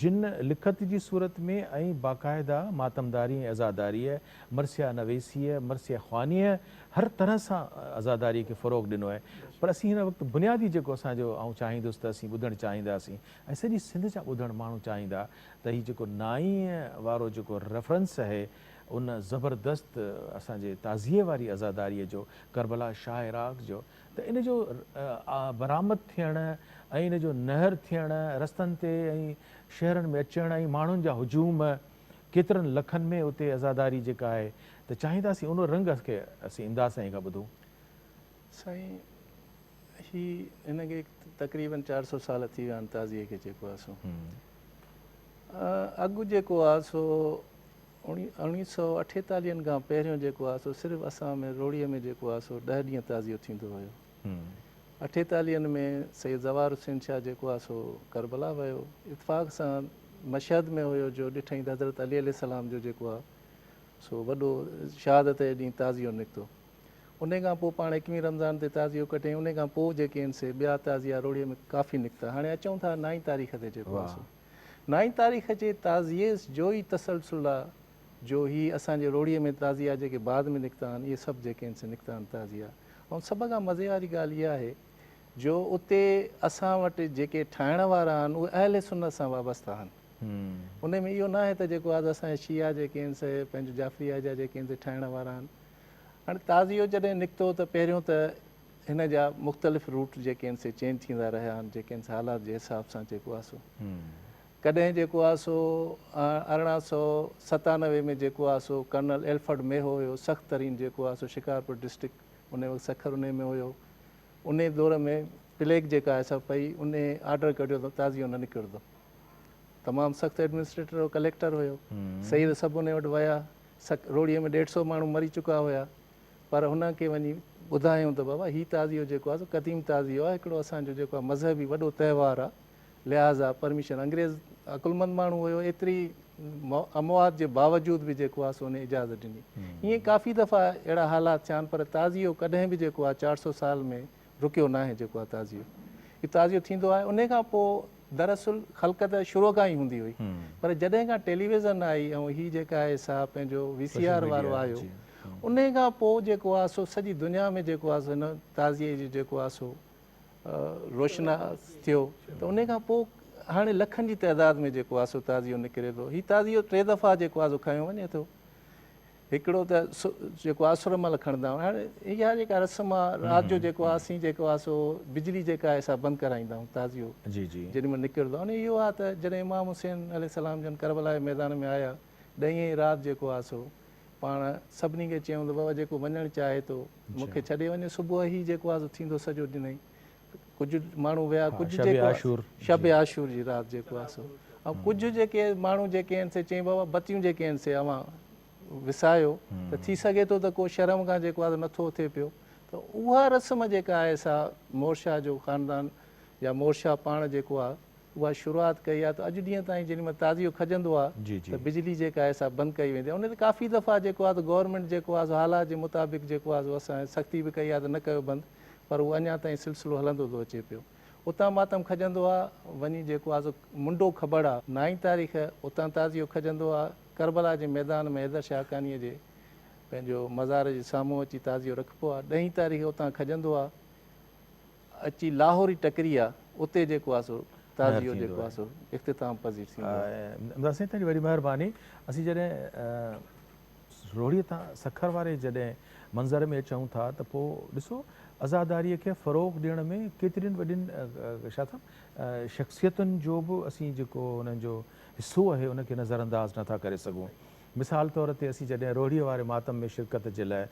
Speaker 2: جن لکت جي صورت ۾ ۽ باقاعده ماتمداري ۽ عزاداريء، مرثيه نويسيء، مرثيه خوانيء هر طرح سان عزاداريء کي فروغ ڏنو آهي پر اسين هن وقت بنيادي جيڪو اسان جو آئون چاهيندس ته اسين ٻڌڻ چاهينداسين ۽ سڄي سنڌ جا ٻڌڻ ماڻهو چاهيندا ته هي جيڪو نائينء وارو جيڪو ريفرنس آهي ان زبردست اسان جي تعزيي واري عزاداريء جو ڪربلا شاهه عراق جو ته ان جو برآمد ٿيڻ ۽ ان جو نهر ٿيڻ رستن تي ۽ شهرن ۾ اچڻ ۽ ماڻهن جا هجوم ڪيترن لکن ۾ اتي عزاداري جيڪا آهي ته چاهينداسين ان رنگ کي اسين امداد سائين کان ٻڌون.
Speaker 4: سائين هي هن کي تقريبن 400 سال ٿي ويا آهن تعزيي کي جيڪو آهي سو اڳ جيڪو آهي سو اوڻيهه سئو اٺيتاليهن کان پهريون جيڪو آهي سو صرف اسان ۾ روهڙيء ۾ جيڪو آهي سو ڏهه ڏينهن تعزيو ٿيندو هيو. اٺيتاليهن ۾ سيد زوار حسين شاهه جيڪو آهي سو ڪربلا ويو. اتفاق سان مشهد ۾ هيو جو ڏٺائين ته حضرت علي عليه السلام جو جيڪو آهي سو وڏو شهادت جي ڏينهن تعزيو نڪتو. انهي کان پوء پاڻ ايڪويهين رمضان تي تعزيو ڪٽيائين. انهي کان پوء جيڪي آهن سي ٻيا تعزيا روهڙيء ۾ ڪافي نڪتا. هاڻي اچون ٿا نائين تاريخ تي جيڪو آهي سو. نائين تاريخ جي تعزيي جو ئي تسلسل آ جو هي اسان جي روهڙيء ۾ تعزيا جيڪي بعد ۾ نڪتا آهن اهي سڀ جيڪي آهن سي نڪتا آهن تعزيا ۽ سڀ کان مزي واري ڳالهه اها آهي جو اتي اسان وٽ جيڪي ٺاهڻ وارا آهن اهي اهل سنت سان وابسته آهن انهي ۾ اهو ناهي ته جيڪو آ اسان جا شيعا جيڪي آهن سي پنهنجو جعفريه جا جيڪي آهن سي ٺاهڻ وارا آهن هاڻي تعزيو جڏهن نڪتو ته پهريون ته هن جا مختلف روٽ جيڪي آهن سي چينج ٿيندا رهيا آهن جيڪي آهن سي حالات جي حساب سان جيڪو آهي سو ڪڏهن جيڪو آهي سو 1897 ۾ جيڪو آهي سو ڪرنل ايلفرڊ ميهو هيو سخت ترين جيڪو آهي سو شڪارپور ڊسٽرڪٽ ان وقت سکر انهي ۾ هيو انهي دور ۾ پليگ جيڪا آهي سا پئي انهي آرڊر ڪڍيو ته تعزيو نه نڪرندو تمام سخت ايڊمنسٽريٽر هو ڪليڪٽر هيو سيد سڀ انهي وٽ ويا روهڙي ۾ ڏيڍ سو ماڻهو مري چڪا هيا پر هن کي وڃي ٻڌايائون ته بابا هي تعزيو جيڪو آهي سو قديم تعزيو آهي هڪڙو اسان جو جيڪو آهي مذهبي وڏو تهوار آهي لهٰذا پرميشن انگريز عقلمند ماڻهو هيو ايتري اموات جي باوجود به جيڪو آهي سو ان اجازت ڏني ائين ڪافي دفعا اهڙا حالات ٿيا آهن پر تعزيو ڪڏهن به جيڪو آهي 400 سال ۾ رڪيو ناهي جيڪو آهي تعزيو اهو تعزيو ٿيندو آهي انهي کان پوء دراصل خلقت شروع کان ئي هوندي هئي پر جڏهن کان ٽيليويزن آئي ۽ هي جيڪا آهي سا پنهنجو وي سي آر وارو آيو انهي کان پوء جيڪو آهي سو سڄي دنيا ۾ جيڪو آهي سو هن تعزيي جو جيڪو آهي سو روشناس ٿيو ته انهي کان پوء هاڻي لکن جي تعداد ۾ جيڪو آهي سو تعزيو نڪري ٿو هي تعزيو ٽي دفعا جيڪو آهي سو کنيو وڃي ٿو هڪڙو ته جيڪو آسر مهل کڻندا آهيون هاڻي اها جيڪا رسم آهي رات جو جيڪو آهي اسين جيڪو آهي سو بجلي جيڪا آهي سا بند ڪرائيندا آهيون تعزيو جي جي جيڏي مهل نڪرندو آهي اهو آهي ته جڏهن امام حسين عليه السلام جن ڪربلا جي ميدان ۾ آيا ڏهين ئي رات جيڪو آهي سو پاڻ سڀني کي چيائون ته بابا جيڪو وڃڻ چاهي ٿو مون کي ڇڏي وڃي صبح هي جيڪو آهي سو ٿيندو سڄو ڏنائين ڪجهه ماڻهو ويا ڪجهه جيڪو شب عاشور جي رات جيڪو آهي سو ۽ ڪجهه جيڪي ماڻهو جيڪي آهن سي چيائين بابا بتيون جيڪي آهن سي اوهان وسايو ته ٿي سگهي ٿو ته ڪو شرم کان جيڪو آهي نٿو اٿي پيو ته اها رسم جيڪا آهي سا مور شاهه جو خاندان يا مور شاهه پاڻ جيڪو آهي اها شروعات ڪئي آهي ته اڄ ڏينهن تائين جيڏي مهل تعزيو کڄندو آهي ته بجلي جيڪا آهي سا بند ڪئي ويندي آهي ان تي ڪافي دفعا جيڪو آهي ته گورنمينٽ جيڪو آهي سو حالات جي مطابق جيڪو آهي سو اسان سختي به ڪئي آهي ته نه ڪيو بند پر اهو اڃا تائين سلسلو هلندو ٿو اچي پيو. اتان ماتم کڄندو آ، وڃي جيڪو آ سو منڊو کٻڙ آ. نائين تاريخ اتان تعزيو کڄندو آ، ڪربلا جي ميدان ۾ حيدر شاهه حقانيء جي پنهنجو مزار جي سامهون اچي تعزيو رکبو آ. ڏهين تاريخ اتان کڄندو آ، اچي لاهوري ٽڪري آ، اتي جيڪو آ سو تعزيو جيڪو آ سو اختتام پذير ٿيندو آ.
Speaker 2: امداد سائين تنهنجي وڏي مهرباني. اسين جڏهن روهڙيء تان سکر واري جڏهن منظر ۾ اچون ٿا ته پوء ڏسو عزاداريء کي فروغ ڏيڻ ۾ ڪيترين وڏين شاهه صاحب شخصيتن جو به اسين جيڪو انهن جو حصو آهي ان کي نظرانداز نه ٿا ڪري سگهون. مثال طور تي اسين جڏهن روهڙيء واري ماتم ۾ شرڪت جي لاء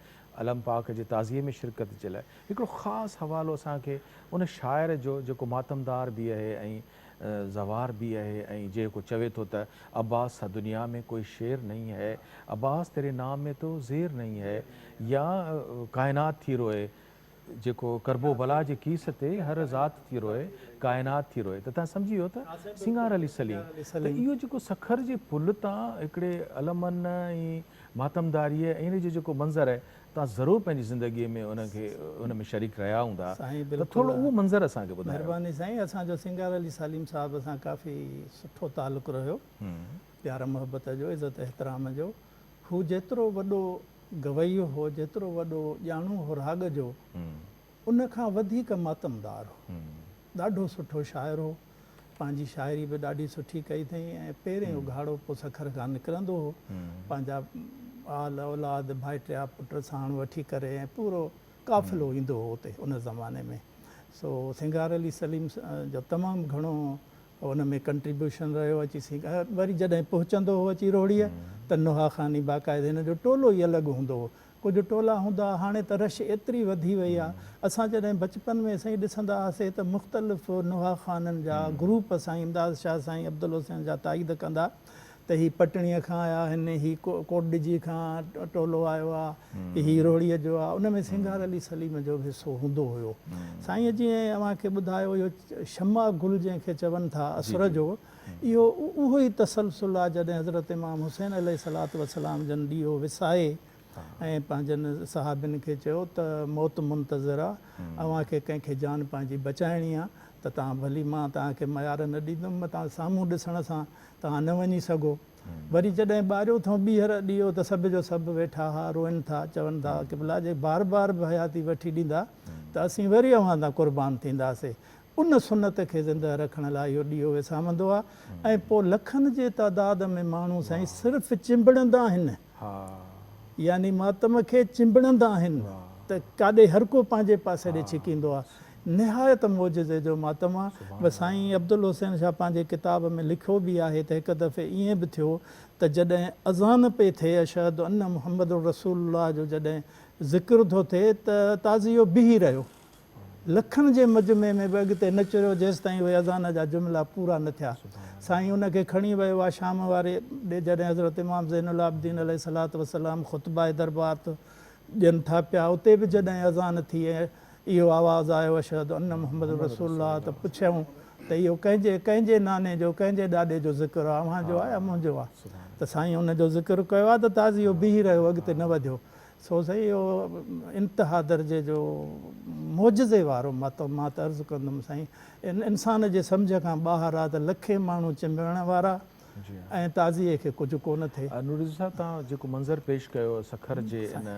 Speaker 2: علم پاڪ جي تعزيي ۾ شرڪت جي لاء هڪڙو خاص حوالو اسان کي ان شاعر جو جيڪو ماتمدار به اهي ۽ زوار به اهي ۽ جيڪو چوي ٿو ته عباس سا دنيا ۾ ڪوئي شعر نهين هي عباس تيري نام ۾ تو زير نهين هي يا ڪائنات ٿي روئي جيڪو ڪرب و بلا جي ڪيس تي هر ذات ٿي روئي ڪائنات ٿي روئي ته تان سمجهي ويو ته سينگار علي سليم ته اهو جيڪو سکر جي پل تان هڪڙي علمن ۽ ماتمداريء ۽ ان جو جيڪو منظر آهي توهان ضرور پنهنجي زندگيء ۾ ان کي ان ۾ شريڪ رهيا هوندا
Speaker 5: سائين
Speaker 2: ته
Speaker 5: بلڪل
Speaker 2: ٿورڙو اهو منظر اسان کي ٻڌايو.
Speaker 5: مهرباني سائين اسان جو سينگار علي سليم صاحب سان ڪافي سٺو تعلق رهيو پيار محبت جو عزت احترام جو هو جيترو وڏو گويو هو جيترو وڏو ڄاڻو هو راڳ جو ان کان وڌيڪ ماتمدار هو. ڏاڍو سٺو شاعر هو. پنهنجي شاعري به ڏاڍي سٺي ڪئي اٿئين ۽ پيرين اگهاڙو پوء سکر کان نڪرندو هو. پنهنجا آل اولاد، ڀائٽيا، پٽ ساڻ وٺي ڪري ۽ پورو قافلو ايندو هو اتي ان زماني ۾. سو سينگار علي سليم جو تمام گهڻو ان ۾ ڪنٽريبيوشن رهيو. اچي وري جڏهن پهچندو هو اچي روهڙيء ته نوحا خواني باقاعده هن جو ٽولو ئي الڳ هوندو هو. ڪجهه ٽولا هوندا ها هاڻي ته رش ايتري وڌي وئي آ اسان جڏهن بچپن ۾ سائين ڏسندا هئاسي ته مختلف نوحا خوانن جا گروپ سائين امداد شاهه سائين عبدالحسين جا تائيد ڪندا ته هي پٽڻي کان آيا آهن هي ڪوٽڏجي کان ٽولو آيو آ هي روهڙي جو آ ان ۾ سينگار علي سليم جو به حصو هوندو هيو سائين جيئن اوهان کي ٻڌايو اهو شمع گل جنهن کي چون ٿا اسر جو اهو اهو ئي تسلسل آ جڏهن حضرت امام حسين عليه الصلوة والسلام جن ڏيئو وسائي ۽ پنهنجن صحابين کي چيو ته موت منتظر آ، اوهان کي ڪنهن کي جان پنهنجي بچائڻي آ ته توهان ڀلي مان توهان کي ميار نه ڏيندم، متان سامهون ڏسڻ سان توهان نه وڃي سگهو. وري جڏهن ٻاريو اٿئون ٻيهر ڏيئو ته سڀ جو سڀ ويٺا ها روئن ٿا، چون ٿا قبلا جي بار بار به حياتي وٺي ڏيندا ته اسين وري اوهان تان قربان ٿينداسي. ان سنت کي زنده رکڻ لاء اهو ڏيئو وسامندو آ ۽ پوء لکن جي تعداد ۾ ماڻهو سائين صرف چنبڙندا آهن. يعني ماتم کي چنبڙندا آهن ته ڪاڏي هر ڪو پنهنجي پاسي ڏي ڇڪيندو آ. نهايت معجزي جو ماتم آ. بس سائين عبدالحسين شاهه پنهنجي ڪتاب ۾ لکيو به آهي ته هڪ دفعي ائين به ٿيو ته جڏهن اذان پئي ٿئي اشهد ان محمد رسول الله جو جڏهن ذڪر ٿو ٿئي ته تعزيو بيهي رهيو. لکن جي مجمعي ۾ به اڳتي نه چريو جيستائين اهي اذان جا جملا پورا نه ٿيا. سائين ان کي کڻي ويو آ شام واري ڏي جڏهن حضرت امام زين العابدين عليه الصلوة والسلام خطبه دربار ڏين ٿا پيا اتي به جڏهن اذان ٿي ۽ اهو آواز آيو اشهد ان محمد رسول الله ته پڇيائون ته اهو ڪنهن جي ڪنهن جي ناني جو ڪنهن جي ڏاڏي جو ذڪر آ اوهان جو آ يا منهنجو آ ته سائين ان جو ذڪر ڪيو آ ته تازي اهو بيهي رهيو اڳتي نه وڌيو سو سائين اهو انتها درجي جو معجزي وارو ماتم مان ته عرض ڪندم سائين انسان جي سمجهه کان ٻاهر آ ته لکين ماڻهو چنبڙڻ وارا ۽ تعزيي کي ڪجهه ڪونه ٿئي.
Speaker 2: نورزي صاحب توهان جيڪو منظر پيش ڪيو سکر جي ان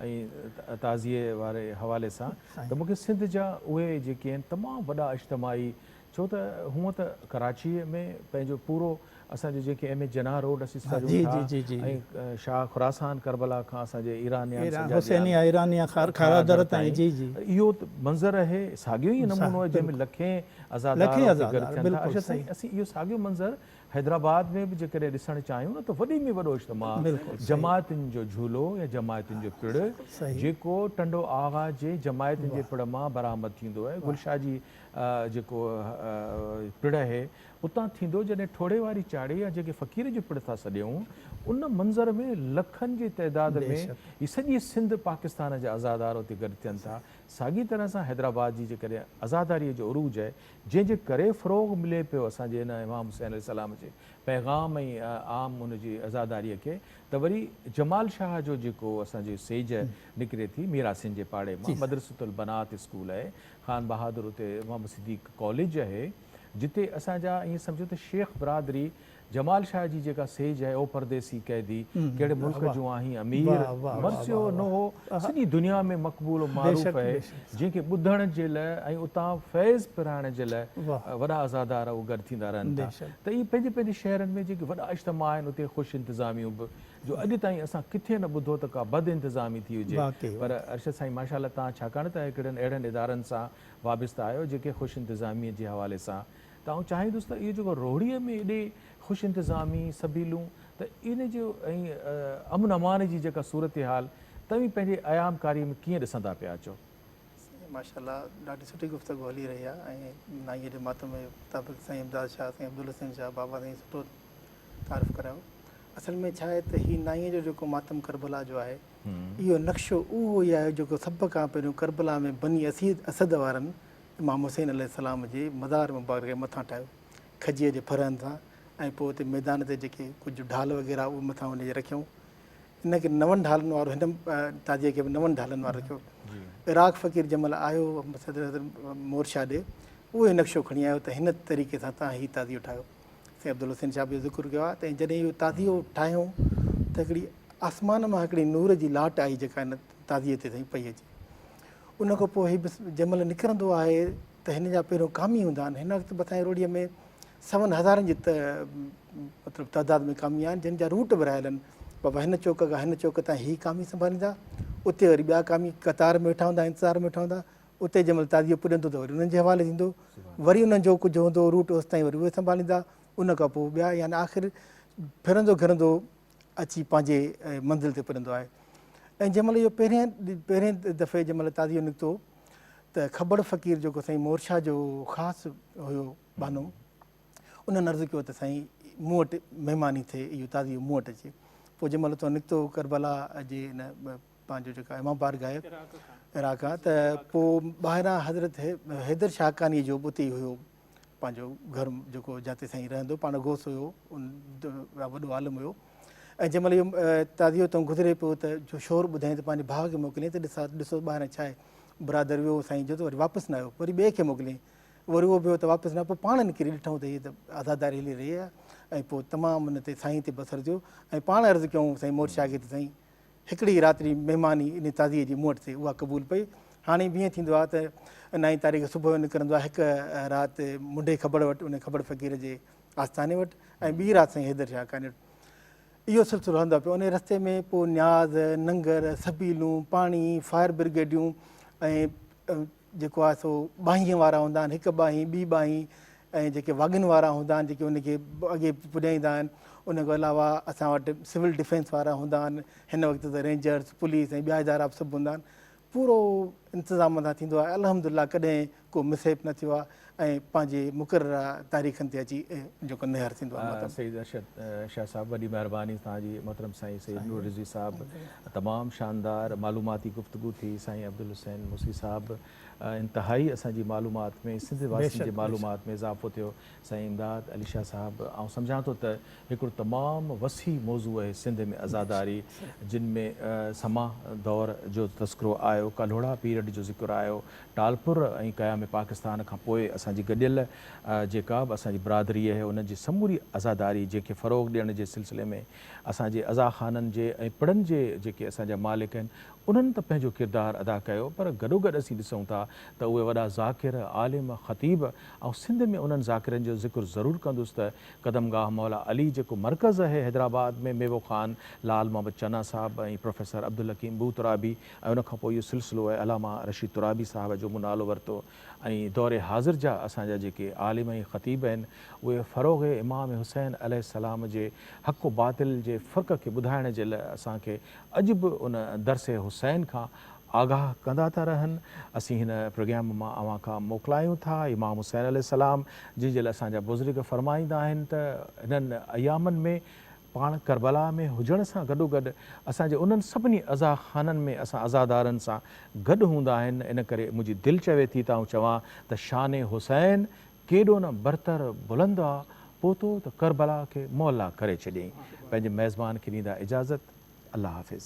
Speaker 2: ۽ تعزيي واري حوالي سان ته مون کي سنڌ جا اهي جيڪي آهن تمام وڏا اجتماعي ڇو ته هونء ته ڪراچيء ۾ پنهنجو پورو اسان جو جنهن کي ايم ايچ جناح روڊ اسين سڏيون ٿا ۽ شاهه خراسان ڪربلا کان اسان جي ايرانيان سجاديان کارادر تائين اهو منظر اهي ساڳيو ئي نمونو آهي جنهن ۾ لکين عزادار اتي گڏ ٿين ٿا. اڇا سائين اسين اهو ساڳيو منظر حيدرآباد ۾ به جيڪڏهن ڏسڻ چاهيون نه ته وڏي ۾ وڏو اجتماع جماعتن جو جهولو يا جماعتن جو پڙ جيڪو ٽنڊو آغا جي جماعتن جي پڙ مان برآمد ٿيندو آهي گلشاهه جي جيڪو پڙ اهي اتان ٿيندو جڏهن ٺوڙهي واري چاڙهي يا جيڪي فقير جو پڙ ٿا سڏيون ان منظر ۾ لکن جي تعداد ۾ هي سڄي سنڌ پاڪستان جا عزادار اتي گڏ ٿين ٿا ساڳي طرح سان حيدرآباد جي جيڪڏهن عزاداري جو عروج آهي جنهن جي ڪري فروغ ملي پيو اسان جي ان امام حسين عليه السلام جي پيغام ۽ عام ان جي عزاداري کي ته وري جمال شاهه جو جيڪو اسان جي سيج نڪري ٿي ميراسين جي پاڙي مان مدرسة البنات اسڪول آهي خان بهادر اتي محمد صديق ڪاليج اهي جتي اسان جا ائين سمجهو ته شيخ برادري جمال شاهه جي جيڪا سيج آهي او پرديسي قيدي ڪهڙي ملڪ جو آهين امير مرثيو نوحو سڄي دنيا ۾ مقبول و معروف آهي جنهن کي ٻڌڻ جي لاء ۽ اتان فيض پرائڻ جي لاء وڏا عزادار اهي گڏ ٿيندا رهن ٿا ته اهي پنهنجي پنهنجي شهرن ۾ جيڪي وڏا اجتماع آهن اتي خوش انتظاميون به. جو اڄ تائين اسان ڪٿي نه ٻڌو ته ڪا بد انتظامي ٿي هجي پر ارشد سائين ماشاء الله توهان ڇاڪاڻ ته هڪڙن اهڙن ادارن سان وابسته آهيو جيڪي خوش انتظامي جي حوالي سان ته آئون چاهيندس ته اهو جيڪو روهڙي ۾ ايڏي خوش انتظامي سبيلون ته ان جو ۽ امن امان جي جيڪا صورتحال توهين پنهنجي ايام ڪاري ۾ ڪيئن ڏسندا پيا اچو؟
Speaker 6: سائين ماشاء الله ڏاڍي سٺي گفتگو هلي رهي آهي ۽ نائيء جي ماتم جي مطابق سائين امداد شاهه سائين عبدالحسين شاهه بابا سائين سٺو تعارف ڪرايو اصل ۾ ڇا آهي ته هي نائيء جو جيڪو ماتم ڪربلا جو آهي اهو نقشو اهو ئي آهي جيڪو سڀ کان پهريون ڪربلا ۾ بني اسيد اسد وارن امام حسين عليه السلام جي مزار مبارڪ جي مٿان ٺاهيو کجيء جي ڦرهن سان ۽ پوء اتي ميدان تي جيڪي ڪجهه ڍال وغيره اهي مٿان ان جي رکيائون. ان کي نون ڍالن وارو هن تعزيي کي به نون ڍالن وارو رکيو. عراق فقير جنهن مهل آيو صدر حضرت مور شاهه ڏي اهو ئي نقشو کڻي آيو ته هن طريقي سان توهان هي تعزيو ٺاهيو. سائين عبدالحسين شاهه به اهو ذڪر ڪيو آهي ته جڏهن اهو تعزيو ٺاهيائون ته هڪڙي آسمان مان هڪڙي نور جي لاٽ آئي جيڪا هن تعزيي تي سائين پئي اچي. ان کان پوء هي جنهن مهل نڪرندو آهي ته هن جا پهريون ڪامي هوندا آهن. هن وقت به اسان جي روهڙيء ۾ سون هزارن جي مطلب تعداد ۾ ڪامي آهن جن جا روٽ ورهايل آهن. بابا هن چوڪ کان هن چوڪ تائين هي ڪامي سنڀاليندا، اتي وري ٻيا ڪامي قطار ۾ ويٺا هوندا انتظار ۾ ويٺا هوندا، اتي جنهن مهل تعزيو پڄندو ته وري انهن جي حوالي ٿيندو، وري انهن جو ڪجهه هوندو روٽ اوستائين وري اهي سنڀاليندا، ان کان پوء ٻيا يعني آخر ڦرندو گهرندو اچي پنهنجي منزل تي پڄندو آهي. ۽ جنهن مهل اهو پهرين پهرين دفعي جنهن مهل تعزيو نڪتو ته کٻڙ فقير جيڪو سائين مور شاهه جو خاص هيو ٻانهو انهن عرض ڪيو ته سائين مون وٽ مهماني ٿئي اهو تعزيو مون وٽ اچي. پوء جنهن مهل اتان نڪتو ڪربلا جي ان پنهنجو جيڪا امام بارگاهه آهي عراق کان ته پوء ٻاهران حضرت حيدر شاهه حقاني جو به اتي ئي هيو پنهنجو گهر جيڪو جاتي سائين رهندو پاڻ غوث هيو وڏو عالم هيو ۽ جنهن مهل اهو تعزيو اتان گذري پيو ته جو شور ٻڌائين ته پنهنجي ڀاء کي موڪليائين ته ڏسا ڏسو ٻاهران ڇا آهي برادر ويو سائين جو ته وري واپس نه آيو وري ٻئي کي موڪليائين وري اهو به ويو ته واپس نه آيو پوء پاڻ نڪري ڏٺائون ته هي ته آزاداري هلي رهي آهي ۽ پوء تمام ان تي سائين تي بصر ٿيو ۽ پاڻ عرض ڪيائون سائين مور شاهه کي ته سائين هڪڙي ئي رات جي مهماني انهي تعزيي جي مون وٽ ٿئي، اها قبول پئي. هاڻي به ائين ٿيندو آهي ته نائين تاريخ صبح جو نڪرندو آهي، هڪ رات منڍي کٻڙ وٽ انهي کٻڙ فقير جي آستاني وٽ ۽ ٻي رات سائين حيدر شاهه ڪاني وٽ. اهو سلسلو هلندو آهي پيو. انهي رستي ۾ پوء نياز، ننگر، سبيلون، پاڻي، فائر برگيڊيون ۽ جيڪو آهي سو ٻانهينء وارا هوندا آهن، هڪ ٻانهين، ٻي ٻانهين ۽ جيڪي واڳن وارا هوندا آهن جيڪي ان کي اڳي پڄائيندا آهن، ان کان علاوه اسان وٽ سول ڊفينس وارا هوندا آهن، هن وقت ته رينجرز، پوليس ۽ ٻيا ادارا به سڀ هوندا آهن، پورو انتظام سان ٿيندو آهي، الحمدلله ڪڏهن ڪو مس هيپ نه ٿيو آهي ۽ پنهنجي مقرره تاريخن تي اچي جيڪو نهر ٿيندو آهي مطلب.
Speaker 2: سيد ارشد شاهه صاحب وڏي مهرباني توهان جي محترم سائين سيد نور رضوي صاحب تمام شاندار معلوماتي گفتگو ٿي سائين عبدالحسين موسي صاحب انتهائي اسان جي معلومات ۾ سنڌ واسين جي معلومات ۾ اضافو ٿيو سائين امداد علي شاهه صاحب آئون سمجهان ٿو ته هڪڙو تمام وسيع موضوع اهي سنڌ ۾ عزاداري جن ۾ سما دور جو تذڪرو آيو ڪلهوڙا پيرڊ جو ذڪر آيو ٽالپر ۽ قيام پاڪستان کان پوء اسان جي گڏيل جيڪا به اسان جي برادري اهي انهن جي سموري عزاداري جنهن کي فروغ ڏيڻ جي سلسلي ۾ اسان جي عزاخانن جي ۽ پڙن جي جيڪي اسان جا مالڪ آهن انهن ته پنهنجو ڪردار ادا ڪيو پر گڏوگڏ اسين ڏسون ٿا ته اهي وڏا ذاڪر، عالم، خطيب آئون سنڌ ۾ انهن ذاڪرن جو ذڪر ضرور ڪندس ته قدم گاهه مولا علي جيڪو مرڪز اهي حيدرآباد ۾ ميوو خان، لال محمد چنا صاحب ۽ پروفيسر عبدالحڪيم بو ترابي ۽ ان کان پوء اهو سلسلو اهي علامه رشيد ترابي صاحب جو مون نالو ورتو ۽ دور حاضر جا اسان جا جيڪي عالم ۽ خطيب آهن اهي فروغ امام حسين عليه السلام جي حق و باطل جي فرق کي ٻڌائڻ جي لاء اسان کي اڄ به ان درس حسين کان آگاهه ڪندا ٿا رهن. اسين هن پروگرام مان اوهان کان موڪلايون ٿا. امام حسين عليه السلام جن جي لاء اسان جا بزرگ فرمائيندا آهن ته هنن ايامن ۾ پاڻ ڪربلا ۾ هجڻ سان گڏوگڏ اسان جي انهن سڀني عزا خانن ۾ اسان عزادارن سان گڏ هوندا آهن ان ڪري منهنجي دل چوي ٿي ته آئون چوان ته شان حسين ڪيڏو نه برتر بلند آ، پهتو ته ڪربلا کي معليٰ ڪري ڇڏيائين. پنهنجي ميزبان کي ڏيندا اجازت. الله حافظ.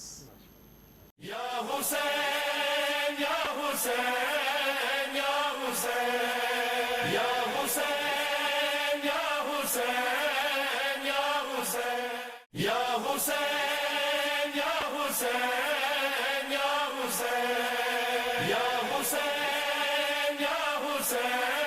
Speaker 1: يا حسين يا حسين يا حسين يا حسين يا حسين يا حسين يا حسين يا حسين يا حسين يا حسين يا حسين.